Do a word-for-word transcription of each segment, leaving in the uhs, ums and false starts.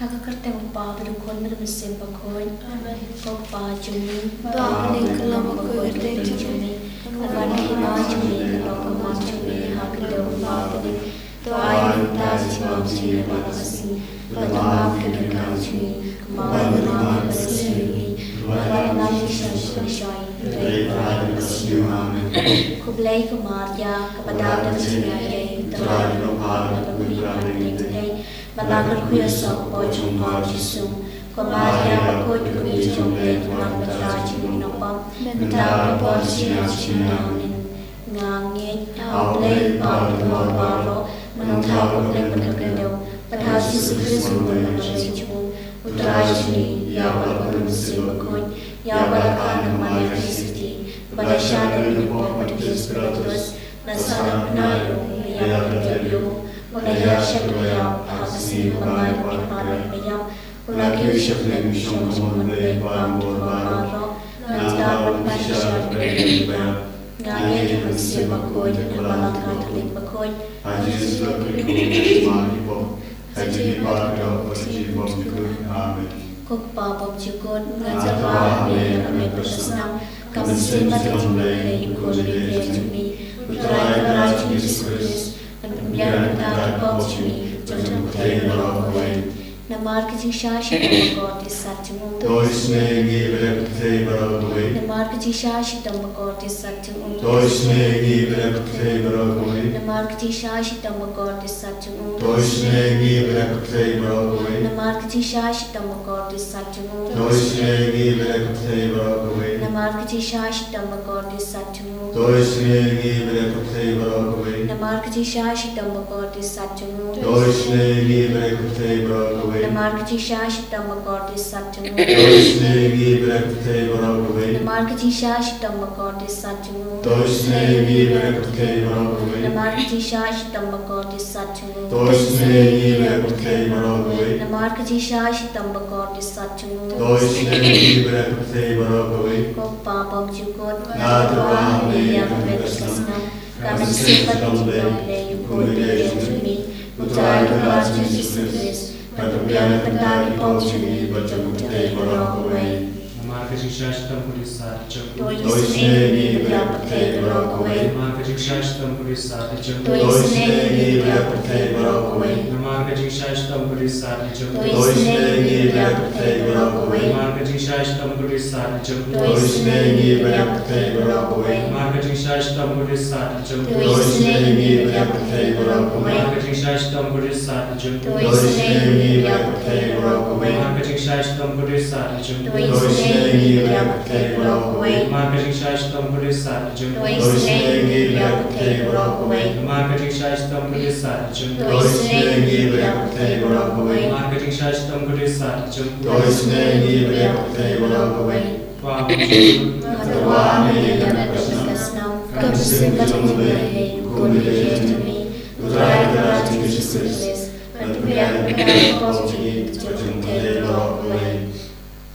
Ha ka kyrteng u Kpa bad u Khun bad u Mynsiem Bakhuid. Amen. Ko Kpa jong ngi, ba ha bneng, ka long bakhuid ïa ka kyrteng jong me. Ka wan ka hima jong me, ka long ka mon jong me ha ka kyrteng u Kpa bad u Khun. To ai mynta ka jingmam jong ngi ha kane ka sngi. Bad to map ïa ki kyrkhu jong ngi, kumba ngi map ïa ki kyrkhu jong ngi. Bad to map ïa ngi sha ka jingshoi. Hynrei to ai ïa ngi ban siew. Amen. Khublei ko Maria, kaba don ka jingïaid, U Trai u don bad pha ha ki kynthei. Bad la kyrkhu ïa u saw ka kpoh jong u Jisu. Ko Maria bakhuid, khuid jong U Blei, to map ïa ngi ki nongpop, mynta bad ha ka por jong ngi. Amen. Nga ngeit ha U Blei u Kpa Uba Dei baroh, U Nongthaw, U Blei bad U Khun, bad ha U Jisu Khrist U Nongpynim jong ngi, U Trai jong ngi, ïa uba la bun ha U Mynsiem Bakhuid, ïa uba la kha na ka Maria Theisotti, bad la shah na ka ïing u pop Pontius Pilatus, la sahnarphna ïa u, la ïap, la ïaid, bad la ïaid sha ka ïap, ha ka sngi kaba lai bad kaba ïap, U la kiew sha bneng, u shong ha ka mon U Blei, U Kpa uba dei baroh. Nangta un pynshai sha ki briew kiba ïap. Nga ngeit ha U Mynsiem Bakhuid, ha ka Balang Katholik bakhuid, ha Jisu bakhuid, ha ki pop, ha ki jingpynpaw, ha ka jingbymjukut. Amen. Ko Kpa bymjukut, nga tyrwa ha me ïa ka met bad ka snam, ka mynsiem bad ka jinglong U Blei, U Khun U Blei jong ngi, U Trai Kynrad jong ngi Jisu Khrist, ban pynbiang ïa ki pop jong ngi, jong ka pyrthei baroh kawei. Namar ka jingshai shitom bakordit sat jong u. To isynei ïa ngi bad ïa ka pyrthei baroh kawei. Namar ka jingshai shitom bakordit sat jong u. To isynei ïa ngi bad ïa ka pyrthei baroh kawei. Namar ka jingshai shitom bakordit sat jong u. To isynei ïa ngi bad ïa ka pyrthei baroh kawei. Namar ka jingshai shitom bakordit sat jong u. To isynei ïa ngi bad ïa ka pyrthei baroh kawei. Namar ka jingshai shitom bakordit sat jong u. To isynei ïa ngi bad ïa ka pyrthei baroh kawei. Namar ka jingshai shitom bakordit sat jong u. To isynei ïa ngi bad ïa ka pyrthei baroh kawei. Namar ka jingshai shitom bakordit sat jong u. To isynei ïa ngi bad ïa ka pyrthei baroh kawei. Namar ka jingshai shitom bakordit sat jong u. To isynei ïa ngi bad ïa ka pyrthei baroh kawei. Namar ka jingshai shitom bakordit sat jong u. To isynei ïa ngi bad ïa ka pyrthei baroh kawei. Namar ka jingshai shitom bakordit sat jong u. To isynei ïa ngi bad ïa ka pyrthei baroh kawei. Ko Kpa bymjukut, nga tyrwa ha me ïa ka met bad ka snam, ka mynsiem bad ka jinglong U Blei, U Khun U Blei jong ngi, U Trai Kynrad jong ngi Jisu Khrist, ban pynbiang ïa ki pop jong ngi bad jong ka pyrthei baroh kawei. Namar ka jingshai shitom bakordit sat jong u. To isynei ïa ngi bad ïa ka pyrthei baroh kawei. Namar ka jingshai shitom bakordit sat jong u. To isynei ïa ngi bad ïa ka pyrthei baroh kawei. Namar ka jingshai shitom bakordit sat jong u. To isynei ïa ngi bad ïa ka pyrthei baroh kawei. Namar ka jingshai shitom bakordit sat jong u. To isynei ïa ngi bad ïa ka pyrthei baroh kawei. Namar ka jingshai shitom bakordit sat jong u. To isynei ïa ngi bad ïa ka pyrthei baroh kawei. Namar ka jingshai shitom bakordit sat jong u. To isynei ïa ngi bad ïa ka pyrthei baroh kawei. Namar ka jingshai shitom bakordit sat jong u. To isynei ïa ngi bad ïa ka pyrthei baroh kawei. Namar ka jingshai shitom bakordit sat jong u. To isynei ïa ngi bad ïa ka pyrthei baroh kawei. Namar ka jingshai shitom bakordit sat jong u. To isynei ïa ngi bad ïa ka pyrthei baroh kawei. Namar ka jingshai shitom bakordit sat jong u. To isynei ïa ngi bad ïa ka pyrthei baroh kawei. Kpa bymjukut, nga tyrwa ha me ïa ka met bad ka snam, ka mynsiem bad ka jinglong U Blei, U Khun U Blei jong ngi, U Trai Kynrad jong ngi Jisu Khrist, ban pynbiang ïa ki pop jong ngi bad jong ka pyrthei baroh kawei.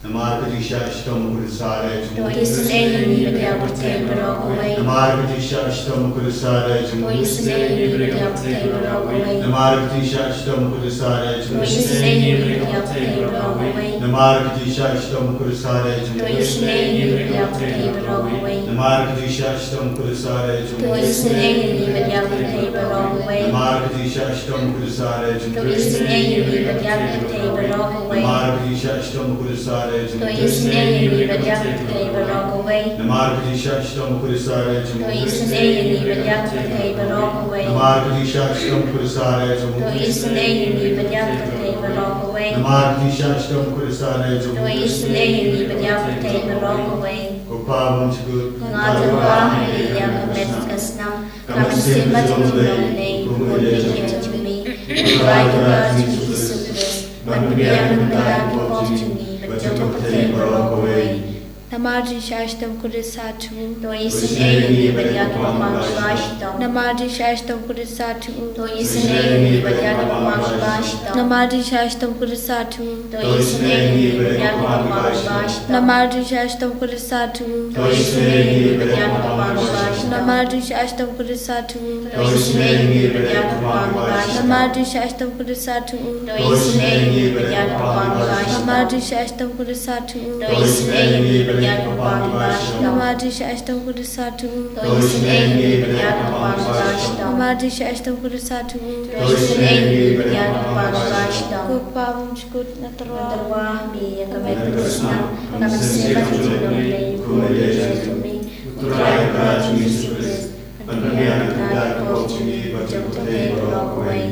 Namar ka jingshai shitom bakordit sat jong u. To isynei ïa ngi bad ïa ka pyrthei baroh kawei. Namar ka jingshai shitom bakordit sat jong u. To isynei ïa ngi bad ïa ka pyrthei baroh kawei. Namar ka jingshai shitom bakordit sat jong u. To isynei ïa ngi bad ïa ka pyrthei baroh kawei. Namar ka jingshai shitom bakordit sat jong u. To isynei ïa ngi bad ïa ka pyrthei baroh kawei. Namar ka jingshai shitom bakordit sat jong u. To isynei ïa ngi bad ïa ka pyrthei baroh kawei. Namar ka jingshai shitom bakordit sat jong u. To isynei ïa ngi bad ïa ka pyrthei baroh kawei. Namar ka jingshai shitom bakordit sat jong u. To isynei ïa ngi bad ïa ka pyrthei baroh kawei. Namar ka jingshai shitom bakordit sat jong u. To isynei ïa ngi bad ïa ka pyrthei baroh kawei. Namar ka jingshai shitom bakordit sat jong u. To isynei ïa ngi bad ïa ka pyrthei baroh kawei. Namar ka jingshai shitom bakordit sat jong u. To isynei ïa ngi bad ïa ka pyrthei baroh kawei. Ko Kpa bymjukut, nga tyrwa ha me ïa ka met bad ka snam, ka mynsiem bad ka jinglong U Blei, U Khun U Blei jong ngi, U Trai Kynrad jong ngi Jisu Khrist, ban pynbiang ïa ki pop jong ngi bad jong ka pyrthei baroh kawei. Namar jingshah shitom khublei sha u. To isynei ïa ngi bad ïa ki bymman kiba shitom. Namar jingshah shitom khublei sha u. To isynei ïa ngi bad ïa ki bymman kiba shitom. Namar jingshah shitom khublei sha u. To isynei ïa ngi bad ïa ki bymman kiba shitom. Namar jingshah shitom khublei sha u. To isynei ïa ngi bad ïa ki bymman kiba shitom. Namar jingshah shitom khublei sha u. To isynei ïa ngi bad ïa ki bymman kiba shitom. Namar jingshah shitom khublei sha u. To isynei ïa ngi bad ïa ki bymman kiba shitom. Namar jingshah shitom khublei sha u. To isynei ïa ngi bad ïa ki bymman kiba shitom. Namar jingshah shitom khublei sha u. To isynei ïa ngi bad ïa ki bymman kiba shitom. Namar jingshah shitom khublei sha u. To isynei ïa ngi bad ïa ki bymman kiba shitom. Ko Kpa ba ym jukut, nga tyrwa, nga tyrwa ha me ïa ka met ka dusnam, ka mynsiem bad ka jinglong Blei, kum u Blei jong me, U Trai u Kpa jong ngi Jisu Khrist, ban pynbiang ïa ka pop jong ngi bad jong ka pyrthei baroh kawei.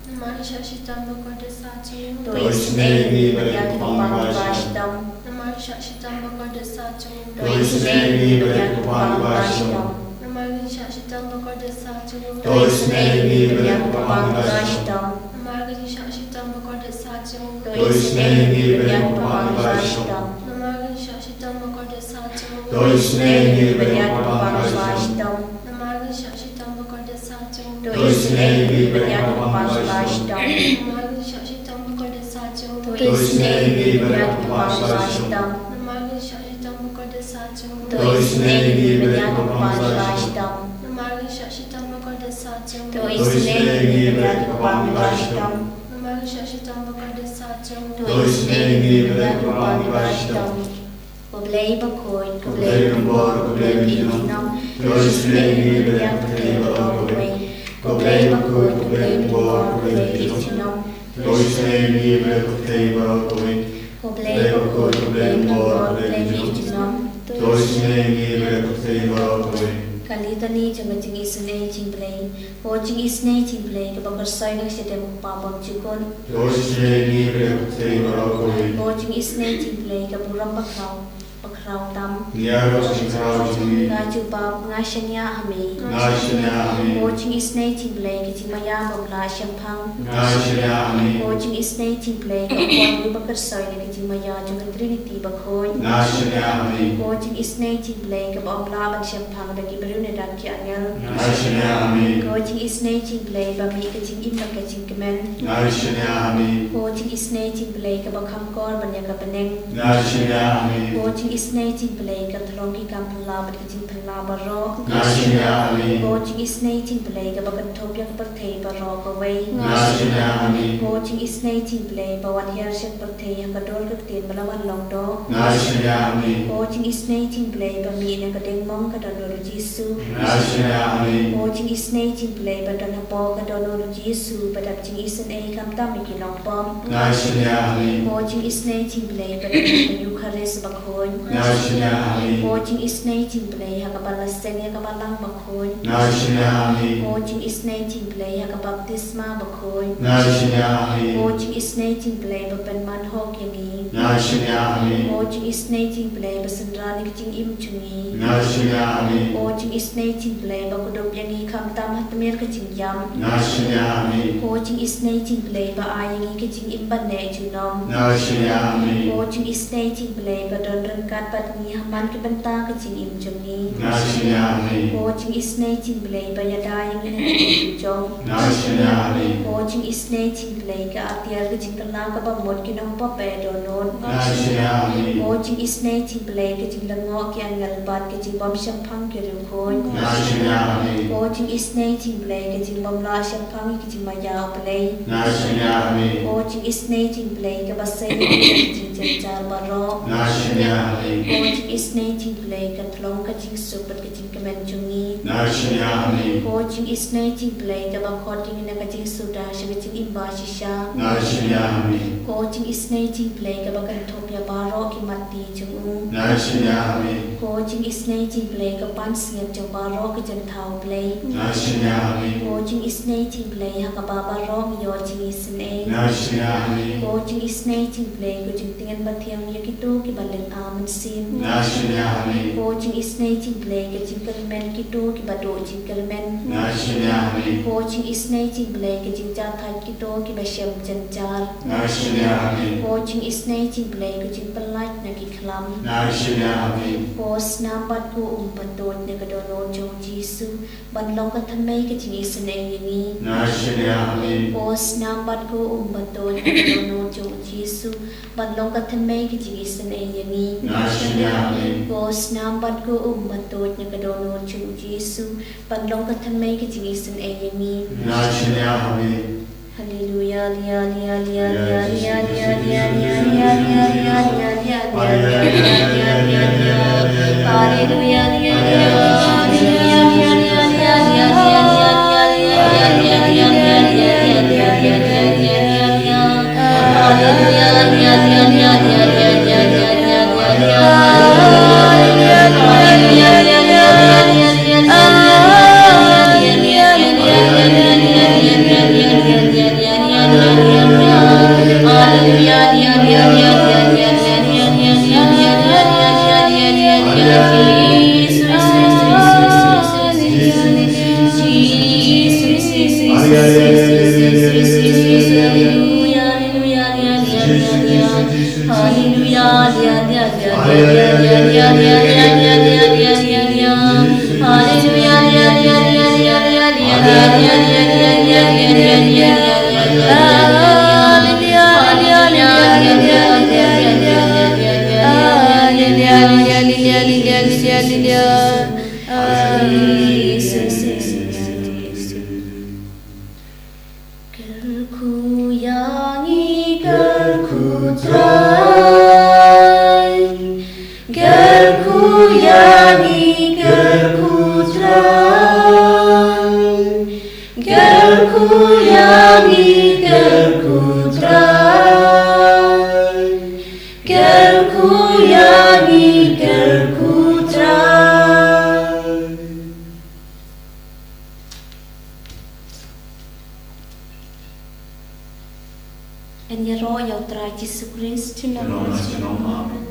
Namar jingshah shitom bakordit sha u. To isynei ïa ngi bad ïa ki bymman kiba shitom. Namar jingshah shitom bakordit sha u. To isynei ïa ngi bad ïa ki bymman kiba shitom. Namar jingshah shitom bakordit sha u. To isynei ïa ngi bad ïa ki bymman kiba shitom. Namar jingshah shitom bakordit sha u. To isynei ïa ngi bad ïa ki bymman kiba shitom. Namar jingshah shitom bakordit sha u. To isynei ïa ngi bad ïa ki bymman kiba shitom. Namar jingshah shitom bakordit sha u. To isynei ïa ngi bad ïa ki bymman kiba shitom. Namar jingshah shitom bakordit sha u. To isynei ïa ngi bad ïa ki bymman kiba shitom. Namar jingshah shitom bakordit sha u. To isynei ïa ngi bad ïa ki bymman kiba shitom. Namar jingshah shitom bakordit sha u. To isynei ïa ngi bad ïa ki bymman kiba shitom. Namar jingshah shitom bakordit sha u. To isynei ïa ngi bad ïa ki bymman kiba shitom. Ko Blei bakhuid, ko Blei rimbor, ko Blei bymjukut, to isynei ïa ngi bad ïa ka pyrthei baroh kawei. Ko Blei bakhuid, ko Blei rimbor, ko Blei bymjukut, to isynei ïa ngi bad ïa ka pyrthei baroh kawei. Ko Blei bakhuid, ko Blei rimbor, ko Blei bymjukut, to isynei ïa ngi bad ïa ka pyrthei baroh kawei. Ka Litani jong ka jingisynei jong U Blei. Ko jingisynei jong U Blei kaba kyrsoi na ka shadem U Kpa bymjukut. To isynei ïa ngi bad ïa ka pyrthei baroh kawei. Ko jingisynei jong U Blei ka burom bakhraw, bakhraw tam. Ïa ka jingkhraw jong ngi. Nga jubab, nga shaniah ha me. Nga shaniah ha me. Ko jingisynei jong U Blei ka jingmaïa bym lah shemphang. Nga shaniah ha me. Ko jingisynei jong U Blei ka khot ba kyrsoi na ka jingmaïa jong ka Trinity bakhuid. Nga shaniah ha me. Ko jingisynei jong U Blei kaba ym lah ban shemphang da ki briew ne da ki angel. Nga shaniah ha me. Ko jingisynei jong U Blei ba mih ka jingim bad ka jingkmen. Nga shaniah ha me. Ko jingisynei jong U Blei kaba kham kor ban ïa ka bneng. Nga shaniah ha me. Ko jingisynei jong U Blei ka thlong ki kam phylla bad ki jingphylla baroh. Nga shaniah ha me. Ko jingisynei jong U Blei kaba kynthup ïa ka pyrthei baroh kawei. Nga shaniah ha me. Ko jingisynei jong U Blei ba wan hiar sha ka pyrthei ha ka dur ka ktien ba la wan long doh. Nga shaniah ha me. Ko jingisynei jong U Blei ba mih na ka diengmong ka dohnud U Jisu. Nga shaniah ha me. Ko jingisynei jong U Blei ba don hapoh ka dohnud U Jisu ba dap jingisynei khamtam ïa ki nongpop. Nga shaniah ha me. Ko jingisynei jong U Blei ba don ha ka Eukharist bakhuid. Nga shaniah ha me. Ko jingisynei jong U Blei ha kaba la seng ïa ka Balang bakhuid. Nga shaniah ha me. Ko jingisynei jong U Blei ha ka baptisma bakhuid. Nga shaniah ha me. Ko jingisynei jong U Blei ba pynman hok ïa ngi. Nga shaniah ha me. Ko jingisynei jong U Blei ba synran ïa ka jingim jong ngi. Nga shaniah ha me. Ko jingisynei jong U Blei ba kdup ïa ngi khamtam ha tmier ka jingïap. Nga shaniah ha me. Ko jingisynei jong U Blei ba ai ïa ngi ka jingim ban neh junom. Nga shaniah ha me. Ko jingisynei jong U Blei ba don ryngkat bad ngi ha man ki bynta ka jingim jong ngi. Nga shaniah ha me. Ko jingisynei jong U Blei ba ïada ïa ngi na ka jingim jong. Nga shaniah ha me. Ko jingisynei jong U Blei ka atiar ka jingkylla kaba mut ki nongpop ba dohnud. Nga shaniah ha me. Ko jingisynei jong U Blei ka jinglyngngoh ki angel bad ka jingbym shemphang ki riewkhuid. Nga shaniah ha me. Ko jingisynei jong U Blei ka jingbym lah shemphang ïa ka jingmaïa U Blei. Nga shaniah ha me. Ko jingisynei jong U Blei kaba sei ïa ka jingjynjar baroh. Nga shaniah ha me. Ko jingisynei jong U Blei ka thlong ka jingsuk bad ka jingkmen jong ngi. Nga shaniah ha me. Ko jingisynei jong U Blei kaba khot ïa ngi na ka jingsuda sha ka jingim ba shisha. Nga shaniah ha me. Ko jingisynei jong U Blei kaba kynthup ïa baroh ki matti jong u. Nga shaniah ha me. Ko jingisynei jong U Blei ka pansngiat jong baroh ki jingthaw Blei. Nga shaniah ha me. Ko jingisynei jong U Blei ha kaba baroh ngi ïoh jingisynei. Nga shaniah ha me. Ko jingisynei jong U Blei ko jingtngen bathiang ïa kito kiba lynga mynsiem. Nga shim ïa ha me. Ko jingisynei jong U Blei, ka jingkyrmen kito kiba duh jingkyrmen. Nga shim ïa ha me. Ko jingisynei jong U Blei, ka jingjathait kito kiba shem jynjar. Nga shim ïa ha me. Ko jingisynei jong U Blei, ka jingpyllait na ki khlam. Nga shim ïa ha me. Ko snam bad ko um ba tuid na ka dohnud jong U Jisu, ban long ka thymmei ka jingisynei ïa ngi. Nga shim ïa ha me. Ko snam bad ko um ba tuid na ka dohnud jong U Jisu, ban long ka thymmei ka jingisynei ïa ngi. Nga shim ïa ha me. Ko snam bad ko um ba tuid na ka dohnud jong U Jisu, ban long ka thymmei ka jingisynei ïa ngi. Nga shim ïa ha me. Haleluya, haleluya, haleluya, haleluya. Kyrkhu ïa ngi, kyrkhu Trai. Kyrkhu ïa ngi, kyrkhu Trai. Kyrkhu ïa ngi, kyrkhu Trai. Kyrkhu ïa ngi, kyrkhu Trai. Yn ïaroh ïa U Trai Jisu Khrist. Amen.